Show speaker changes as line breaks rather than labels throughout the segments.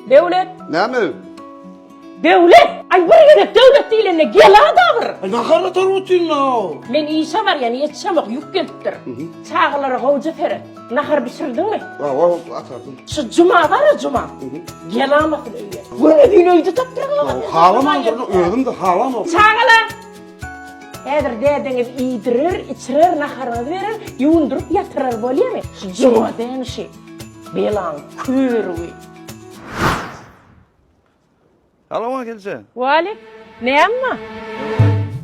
Döwlet!
Näme?
Döwlet! Aý bir gezek Döwlet diýlende gel-a-da bir!
Aý nahar atar otyryn-a.
Men işe barýan, ýetişemok, ýük gelipdir. Çagalara gowja seret. Nahar bişirdiňmi?
Hawa, atardym.
Şu Juma bar-a Juma. Gelamasyn öýe. Görmediğini öýde tapdyryn.
Halamandyryn, özüm-de halamok.
Çagalar! Häzir dädeňiz iýdirer, içirer, naharyňyzy berer, ýuwundyryp ýatyrar bolýamy? Şu Juma dänişi. Belaň körügi.
Salam gelje.
Walik, näme?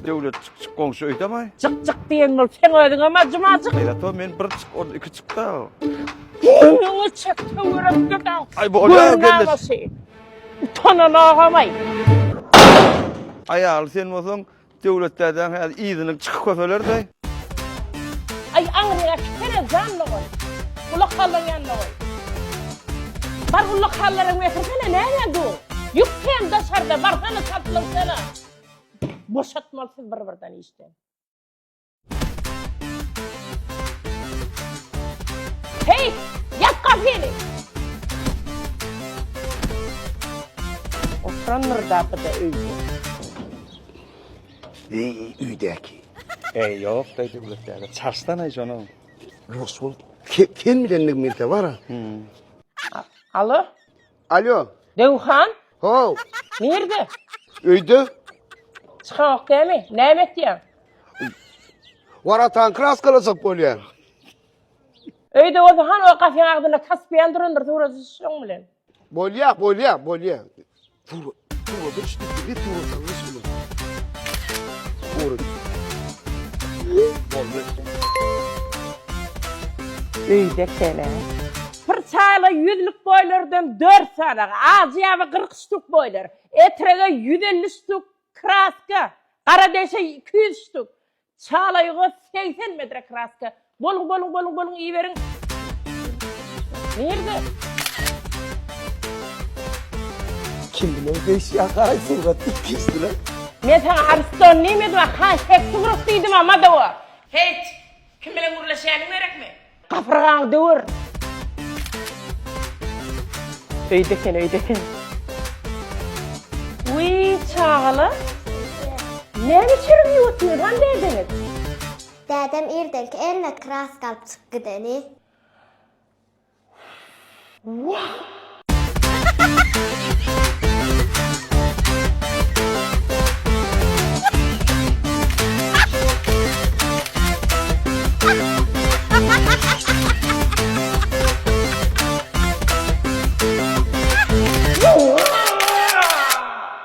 Döwlet çyk çyk goňşy öýdemi?
Çyk çyk diýen bolup sen özüňe majmajyk.
Gaýrat men bir çyk, ol iki çyk da.
Öňüňi çek töwerekde da.
Ay bu olýar geldi.
Utanan agamaý.
Aýaly sen bolsaň Döwlet dädäň häzir yzyny çykyp köseler-de.
Aý aňryk äkitsene janly goý. Gulak hallaň ýanynda goý. Bar gulak hallaryňy getirsene näme dur. Ýük kän daşarda barsana çaltlansana. Boşatmaly siz bir birden işden. Heý, ýap gapyny! Oturandyr-da bu-da öýde.
Eý, öýdäki.
Eý, ýok, daýy Döwlet däde, çarşdan-aý şonuň.
Ýuwaş bol. Sen bilenligimi bilse bar-a.
Alo?
Alo.
Döwhan?
How.
Nirde?
Öýde.
Çykaňok dämi? Näme etýäň?
Waratan kraskalajak bolýan.
Öýde bolsa han o gafyň agzynda kaspiýan durandyr surat şoň bilen.
Bolýa, bolýa, bolýa. Surat, surata düşdük, bir surat alyş bilen. Surat. Boldy.
Öýde kene. Bir çaýla ýüzlük boýlardan dört sany, ajy ýaby 40 ştuk boýlar. Etrege 150 ştuk Kraska, gara deşe 200 ştuk, çalaýyga 80 metre kraska. Boluň, boluň, boluň, boluň, iýiberiň. Nirde?
Kim bilen degişýän garaý surat ikisine.
Men saňa Ariston diýmedim, ha, hek surat diýdim, Madawa. Heýt, kim bilen gürleşýäniň gerekmi? Gapyrgaňy döwer. Öýde eken, öýde eken. Wiý, çagalar. Näme çörek iýip otyrsyňyz, han dädeňiz?
Dädem irdenki eline kraska alyp çykyp gideni.
Wah!